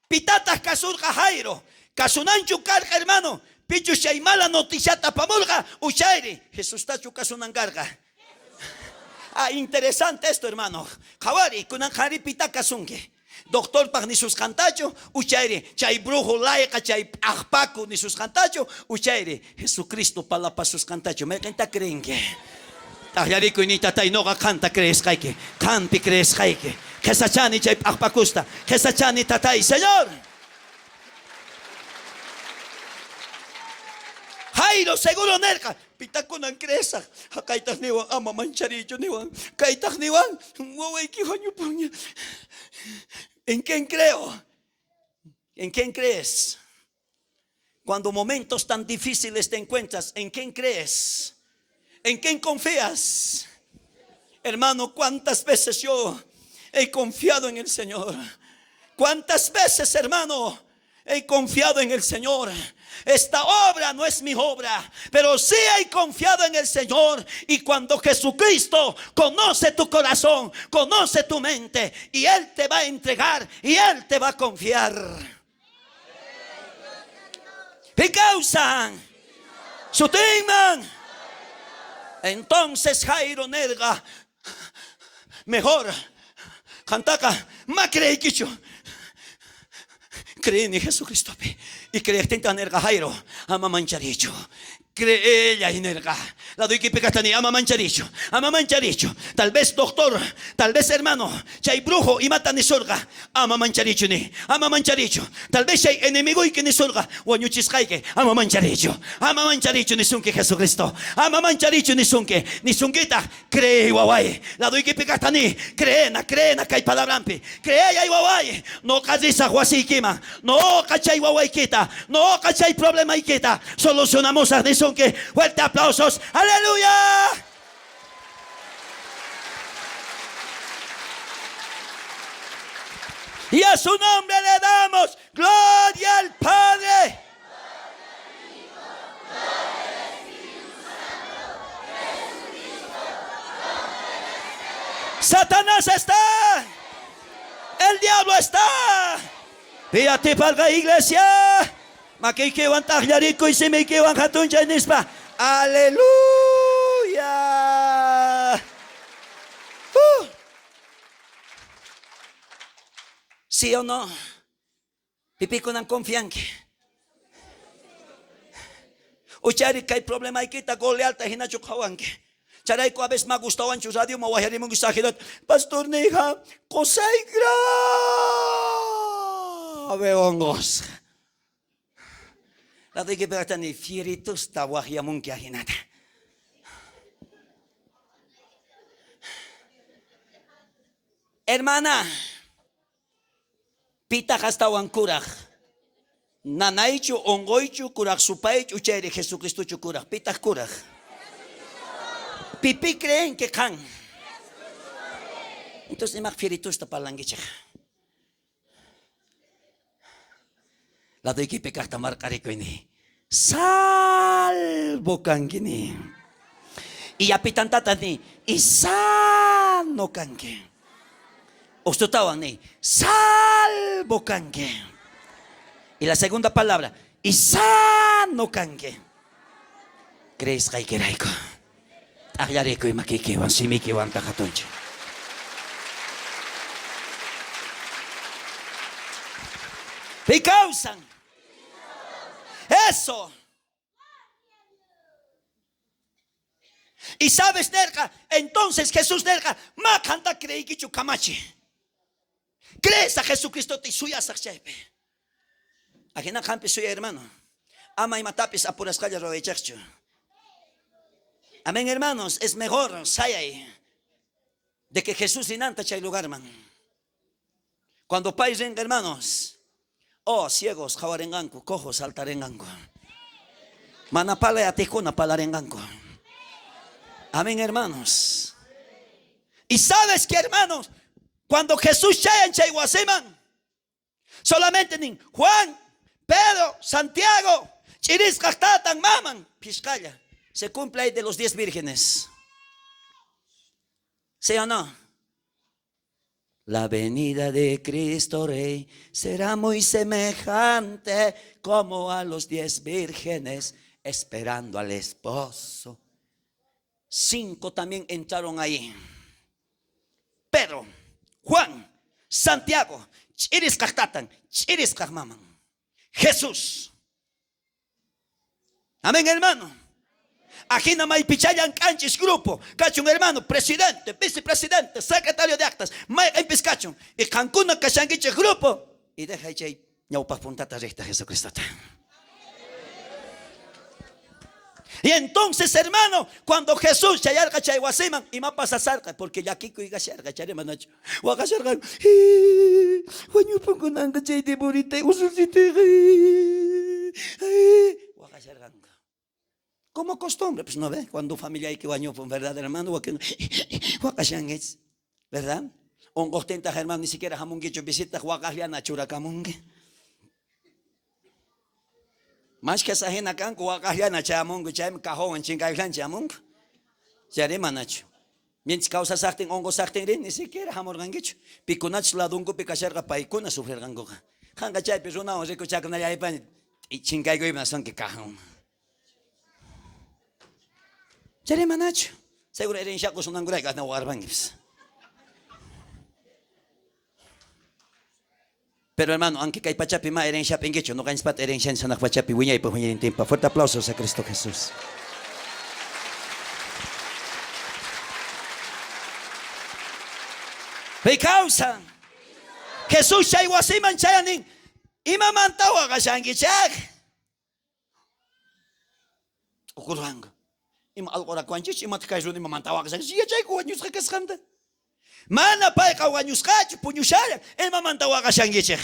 pitatas kasurqa Jairo, kasunanchu karqa, hermano, pichu chay mala noticiata apamurqa, uchayri, Jesustachu kasunan karqa. Ah, interesante esto, hermano. Qhawari, kunan qhari pita kasunki. Doctorpaj nisusqantachu, uchayri, chay brujo layqa, chay p'ajpaku nisusqantachu, uchayri, Jesucristo palapasusqantachu. Mayqinta creenki? T'ajllarikuy ni tatay, noqa qanta creesqayki, qampi creesqayki. Qhesachani chay p'ajpakusta, qhesachani tatay, Señor. Jairo seguro nerqa, pitakunan creesaj, kaytaj niwan, ama mancharichu niwan, kaytaj niwan, wawayki wañupunña. ¿En quién creo? ¿En quién crees? Cuando momentos tan difíciles te encuentras, ¿en quién crees? ¿En quién confías? Hermano, ¿cuántas veces yo he confiado en el Señor? ¿Cuántas veces, hermano, he confiado en el Señor? Esta obra no es mi obra, pero sí he confiado en el Señor. Y cuando Jesucristo conoce tu corazón, conoce tu mente, y Él te va a entregar y Él te va a confiar. ¿Qué causan? Sutinman. Entonces Jairo nerga, mejor, qantaqa ma creeykichu. Creeni Jesucristopi. Y creejtintaj nerqa Jairo, ama mancharichu. Creellay nerqa. Ladoykipi kajtani, ama mancharichu, ama mancharichu. Tal vez doctor, tal vez hermano, chay brujo imata nisorqa, ama mancharichu ni, ama mancharichu. Tal vez chay enemigoyki nisorqa, wañuchisqayki, ama mancharichu, ama mancharichu nisunki Jesucristo, ama mancharichu nisunki, nisunkitaj, creey waway. Ladoykipi kajtani, creena, creena kay palabranpi, creey waway. Noqa risaj wasiykiman, noqa chay wawaykita, noqa chay problemaykita, solucionamusaj nisunki. Fuerte aplausos, aleluya. Y a su nombre le damos gloria al Padre. Satanás está. El diablo está. Píate para iglesia. Makiykiwan tajllarikuy, simiykiwan jatunchay nispa. Aleluya. ¿Sí o no? Pipikunan confianki. Uchari kay problemaykita Golialta hinachu qhawanki. Chayrayku a veces ma gustawanchu radio ma wajarimunki sajirat. Pastor nija, qosay grave onqosqa. Ladoykipi kajtani fieritusta wajyamunki ajinata. Hermana, pitaj astawan kuraj? Nanaychu, onqoychu, kuraj supaychu, chayri Jesucristochu kuraj? Pitaj kuraj? Pipi creen que qan? Entonces imaj fieritusta parlankichej. Ladoykipi kajta marq'arikuyni. Salvo kanki ni. Y yapitantata ni. Y sano kanki. Ustutawan ni. Salvo kanki. Y la segunda palabra. Y sano kanki. Creesqaykirayku. T'ajllarikuy makiykiwan, simiykiwan jatuncha. Y causan. Eso. Y sabes, nerqa, entonces Jesús nerqa, ma qanta creeykichu kamachi. Crees a Jesucristo te suyasaj chaypi. Ajina qampi suya, hermano. Ama imatapis apurasqalla ruwaychejchu. Amén, hermanos, es mejor sayay de que Jesús rinanta chay lugarman. Cuando pay rinqa, hermanos, oh, ciegos qhawarenqanku, cojos saltarenqanku. Mana palay atijkuna palarenqanku. Amén, hermanos. Y sabes que, hermanos, cuando Jesús chayan chay wasiman, solamente nin Juan, Pedro, Santiago, ch'irisqaj tatan, maman, phishqalla. Se cumple ahí de los 10 vírgenes. ¿Sí o no? La venida de Cristo Rey será muy semejante como a los 10 vírgenes esperando al esposo. 5 también entraron ahí. Pedro, Juan, Santiago, ch'irisqaj tatan, ch'irisqaj maman. Jesús. Amén, hermano. Ajina maypichallan kanchis grupo. Kachun, hermano, presidente, vicepresidente, secretario de actas. Mayqanpis kachun. Y qankuna kashankichej grupo. Y deja chay ñawpaj puntata rejta Jesucristota. Y entonces, hermano, cuando Jesús chayarqa chay wasiman, ima pasasarqa, porque llakikuy kasharqa, chay hermanachu. Waqasharqa, wañupunkunanqa chay deborita ususitayqa. Waqasharqanku. Como costumbre, pues no ve, cuando familiayki wañupun, verdad, hermano, wakin waqashankichis, verdad? Onqojtintaj, hermano, ni siquiera jamunkichu visitaq, waqajllana churakamunki. Mashkhas ajina kanku, waqajllana chayamunku, chaymi cajonwan chinkayllana chayamunku. Chayri manachu. Mientras kawsasajtin, onqosajtinri, ni siquiera jamurqankichu. Pikunachus ladonkupi kasharqa, paykuna sufrirqankuqa. Qanqa chaypi runawan rikuchakunallaypaña, chinkaykuypi nasunki cajonman. Chayri manachu. Seguro herencia qosunankurayku asna waqarpankipis. Pero hermano, aunque kay pachapi ma herencia hap'inkichu, noqanchispata herencianchis hanaq pachapi wiñaypaq wiñaynintinpaq. Fuerte aplausos a Cristo Jesús. Pay kawsan. Jesús chay wasiman chayanin, imamanta waqashankichaq? T'ukurqanku. Ima alqorakuwanchis, imataq kay runa imamanta waqashankichis? Yachayku wañusqa kasqanta. Mana payqa wañusqachu, puñushallan. Imamanta waqashankichej?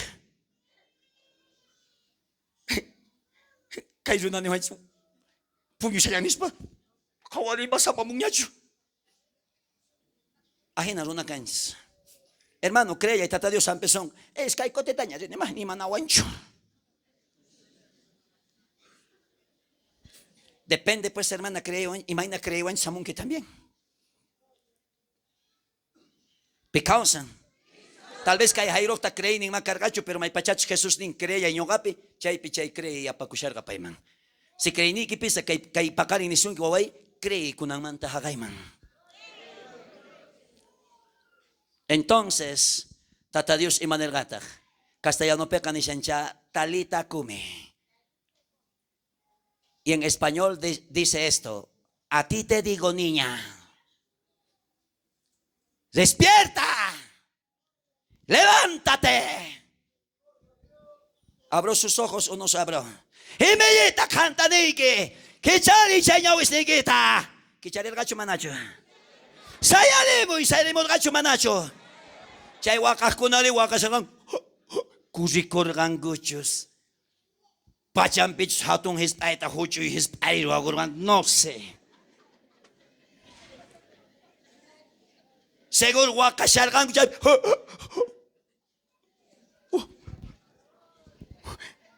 Kay runa niwanchis puñushallan nispa, qhawariypas apamunñachu. Ajina runa kanchis. Hermano, creellay, Tata Dios sampison. Es kay kutitaña rini, mas ni manawanchu. Depende pues, hermana, creewan, imayna creewanchis hamunki también. Pi kawsan. Tal vez kay Jairojta creeynin ma karqachu, pero maypachachus Jesús nin creellay ñoqapi, chaypi chay creey yapakusharqa payman. Si creeyniyki pisa kay, kay paqarin nisunki waway, creey kunanmanta jaqayman. Entonces, Tata Dios ima nerqataj? Castellanopeqa nishancha talita kumi. Y en español dice esto, a ti te digo niña, despierta, levántate. ¿Abrió sus ojos o no se abrió? Imillita qanta niyki, kichariy chay ñawisniykita. Kicharirqachu manachu? Sayarimuy, sayarimurqachu manachu? Chay waqajkunari waqasharqanku, kurrikurqankuchus. Pachampichus hatun hisp'ayta huch'uy hisp'ay ruwakurqanku, no sé. Seguro waqasharqanku chay.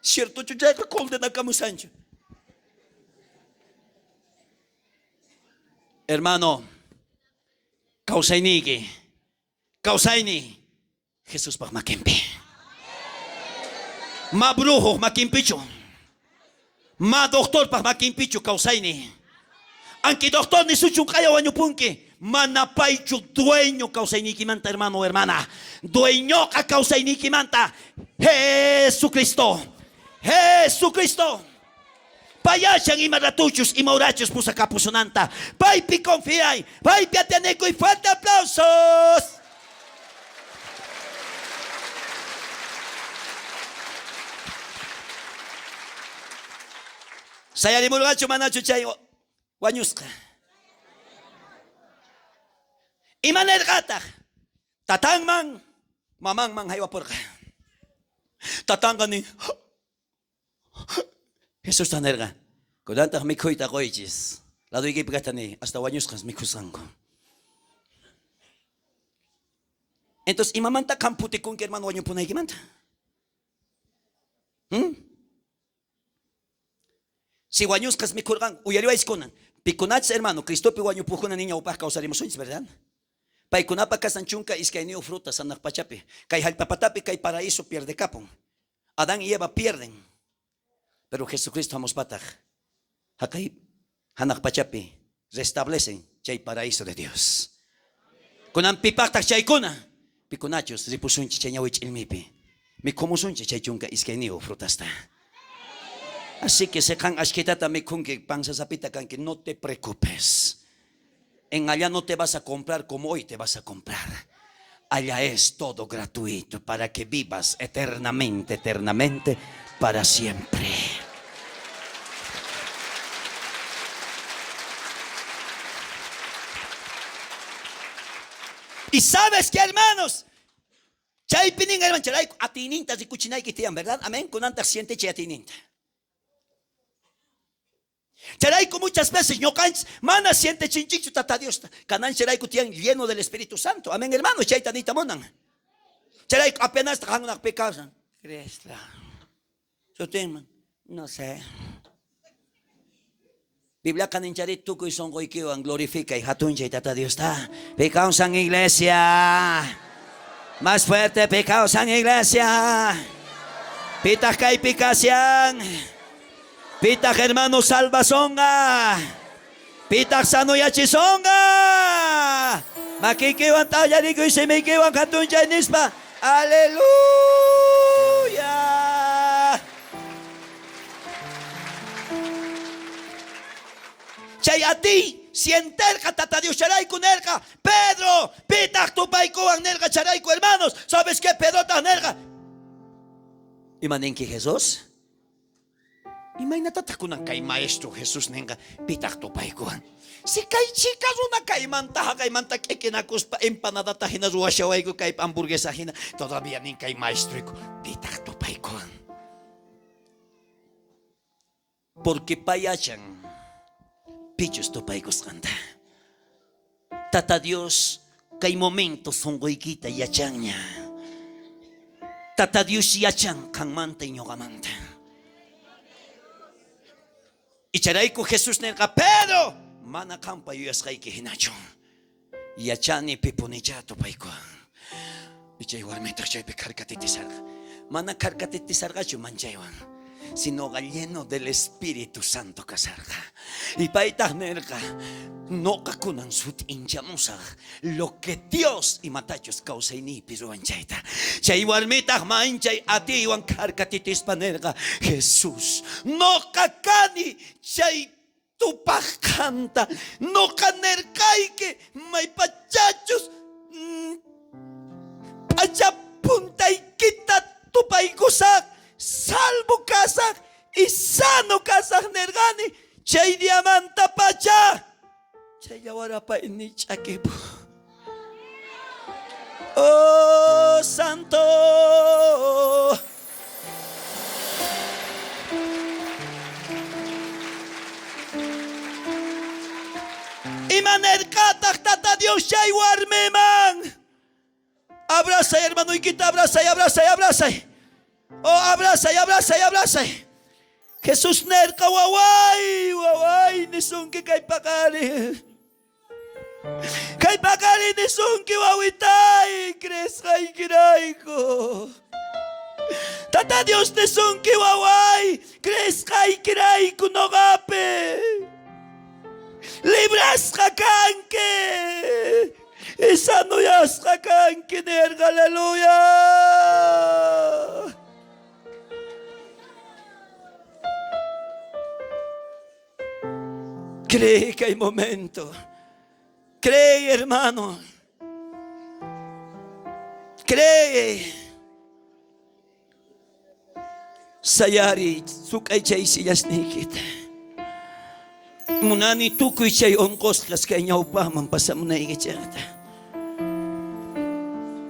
Ciertochu chayqa condenakamushanchu. Hermano, kawsayniyki, kawsayniy Jesuspaj makinpi. Ma brujoj makinpichu. Ma doctorpaj makinpichu kawsayni. Anki doctor nisuchun q'aya wañupunki. Mana paychu dueño kawsayniykimanta, hermano o hermana. Dueñoqa kawsayniykimanta Jesucristo. Jesucristo. Pay yachan ima ratuchus, ima horachus pusakapusunanta. Paypi confiay, paypi atienekuy. Fuerte aplausos. Sayarimurqachu manachu chay wañusqa? Ima nerqataj? Tatanman, mamanman haywapurqa. Tatanqa nin, Jesusta nerqa, kunantaj mikhuyta qoychis. Ladoykipi kajta niy, hasta wañusqas mikhusqanku. Entonces, imamanta qan phutikunki, hermano, wañupunaykimanta? Si wañusqas mikhurqanku, uyariwaychis kunan. Pikunachis, hermano, Cristopi wañupujkuna niña upaj kawsarimusunchis, verdad? Paykunapa kasan 12 frutas hanaq pachapi. Kay jallp'a patapi kay paraíso pierdekapun. Adán y Eva pierden. Pero Jesucristo hamuspataj jaqay hanaq pachapi restablecen chay paraíso de Dios. Kunan pipajtaj chaykuna? Pikunachus ripusunchis chay ñawi ch'illmipi. Mikhumusunchis chay 12 frutasta. Así que si qan ashkitata mikhunki, panzasapita kanki, no te preocupes. En allá no te vas a comprar como hoy te vas a comprar. Allá es todo gratuito para que vivas eternamente, eternamente, para siempre. Y sabes que, hermanos, chaypi nin, hermano, chayrayku atiyninta rikuchinayki tiyan, ¿verdad? Amén. Kunantaj siente chay atiyninta. Chayrayku muchas veces ñoqanchis mana sientechinchikchu Tata Diosta. Kananchirayku tiyan lleno del Espíritu Santo. Amén, hermano, chayta niyta munan. Chayrayku apenasta qankunaq kawsan. Creesla. Sutinman, no sé. Bibliaqa ninchari tukuy sonqoykiwan glorificay hatunchay Tata Diosta. Pi kawsan iglesia. Más fuerte pi kawsan iglesia. Pitaq kaypi kashan. Pitaq hermano salvasonqa. Pitaq sanoyachisonqa. Makiykiwan t'allarikuy simiykiwan hatunchay nispa. Aleluya. Chay atiy sienterqa Tata Dios charayku nerqa Pedro, pitaq tupaykuwan nerqa charayku hermanos. ¿Sabes qué? Pedrotaq nerqa. Ima ninki Jesús? Imaynatataq kunan kay maestro Jesús nenqa pitaq tupaykuwan? Si kay chika runa kaymanta haqaymanta k'ikinakuspa empanadata hina ruwashawayku kay hamburguesa hina todavía nin kay maestroyku pitaq tupaykuwan? Porque pay yachan pichus tupaykusqanta. Tata Dios kay momento sonqoykita yachanña. Tata Dios yachan qanmanta y ñoqamanta. Y chayrayku Jesús nerqa Pedro, mana qampa yuyasqayki hinachu. Yachani pipunicha tupaykuwan. Y chay warmitaq chaypi kharkatitisarqa. Mana kharkatitisarqachu manchaywan, sinoqa lleno del Espíritu Santo kasarqa. Y paytaq nerqa, noqa kunan sut'inchamusaq lo que Dios imatachus kawsayniypi ruwan chayta. Chay warmitaq manchay atiywan kharkatitispa nerqa, Jesús, noqa kani chay tupajqanta, noqa nerqayki maypachachus p'acha puntaykita tupaykusaq, salvo kasaq y sano kasaq nerqani chay diamanta pacha. Chay yawarapayni ch'akipu. Oh, Santo. Ima nerqataq Tata Dios chay warmiman? Abrazay, hermanoykita, abrazay, abrazay, abrazay. Oh, abrazay, abrazay, abrazay. Jesús nerqa waway, waway, nisunki kay paqari. Kay paqari nisunki wawitay, creesqaykirayku. Tata Dios nisunki waway, creesqaykirayku noqapi. Librasqa kanki. Y sanoyasqa kanki nerqa, aleluya. Cree que hay momento. Cree, hermano. Cree. Sayari, suk'ay chay sillasniykita. Munani tukuy chay onqosqas kay ñawpaqman pasamunaykichejta.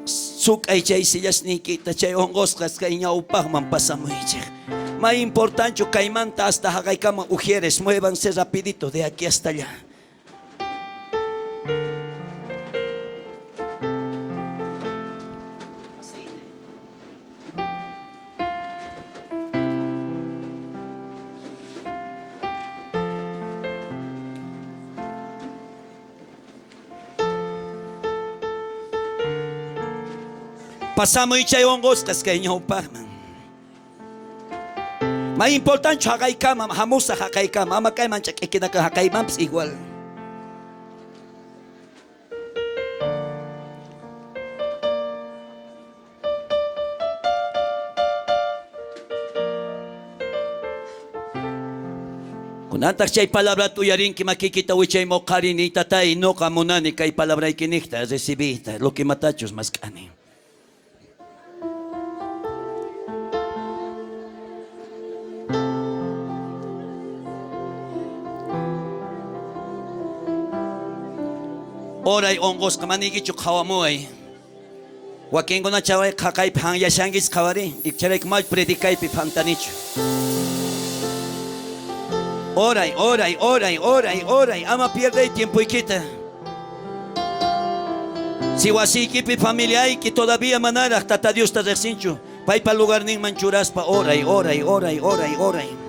Suk'ay chay sillasniykita, chay onqosqas kay ñawpaqman pasamuychej. May importante kaymanta hasta haqaykama ujieres, muévanse rapidito de aquí hasta allá. Pasamuy chay onqosqas kay ñawpaqman. May importante haqaykama, hamusaq haqaykama, ama kayman ch'ak'ikinaka haqaymanpis igual. Kunantaq chay palabrata uyarinki makiykita wichay moqarini tatay noqa munani kay palabraykinikta recibiyta lo que matachus mask'ani. Oray onqosqa maniykichu qhawamuway. Wakinkuna chaway qhaqaypi hanyashankis qhawari, chayrayku may predicaypi phantanichu. Oray, oray, oray, oray, oray. Ama pierdey tiempoykita. Si wasiykipi familiayki todavía manaraj Tata Diosta rejsinchu, paypa lugarninman churaspa oray, oray, oray, oray, oray.